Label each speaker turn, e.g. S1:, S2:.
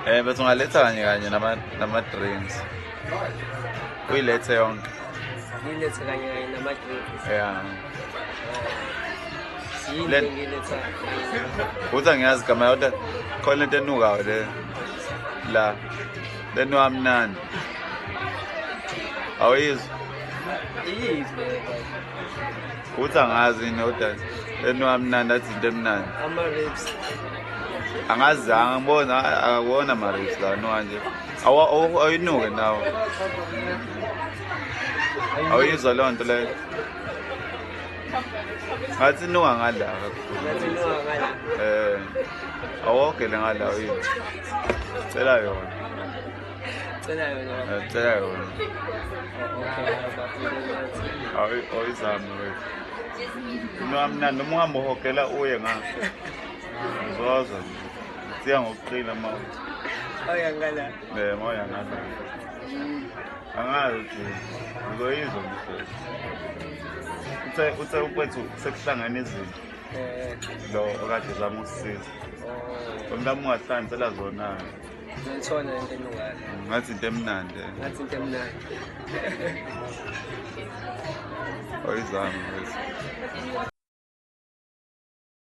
S1: Bese ungaletha kanye kanye nama drinks. Uyilethe yonke.
S2: Ngilethe kanye kanye nama-drinks?
S1: Yeah.
S2: Yini engiletha?
S1: Uthi angiyazi igama, kodwa khona into enukayo le la. Lenuka mnandi. Awuyizwa?
S2: Iyiphi?
S1: Uthi angazi yini, kodwa lenuka mnandi, athi into emnandi.
S2: Ama-ribs?
S1: Angazi, angibona, akuwona ama-ribs la, nuka nje. Ayinuke nawe. Awuyizwa leyo nto leyo? Ngathi inuka ngala kakhulu.
S2: Ngathi inuka ngala.
S1: Awogele ngala uyini. Cela yona.
S2: Cela yona?
S1: Cela yona.
S2: Oh, okay, bafike.
S1: Awuyizame wethu. Inuka mnandi noma uhamba uhogela uye nga. Uzozwa nje. Siya ngokuqina ma.
S2: Oya ngala?
S1: Moya ngala. Angazi ukuthi uzoyizwa nje. Uthe ukwethu sekuhlangene izinto. Lo okade zama ukusisiza.
S2: Oh.
S1: Umntwana ungahlali, cela zona.
S2: Ngiyayithola lento enukayo.
S1: Ngathi into emnandi.
S2: Ngathi into emnandi.
S1: Awuyizame wethu.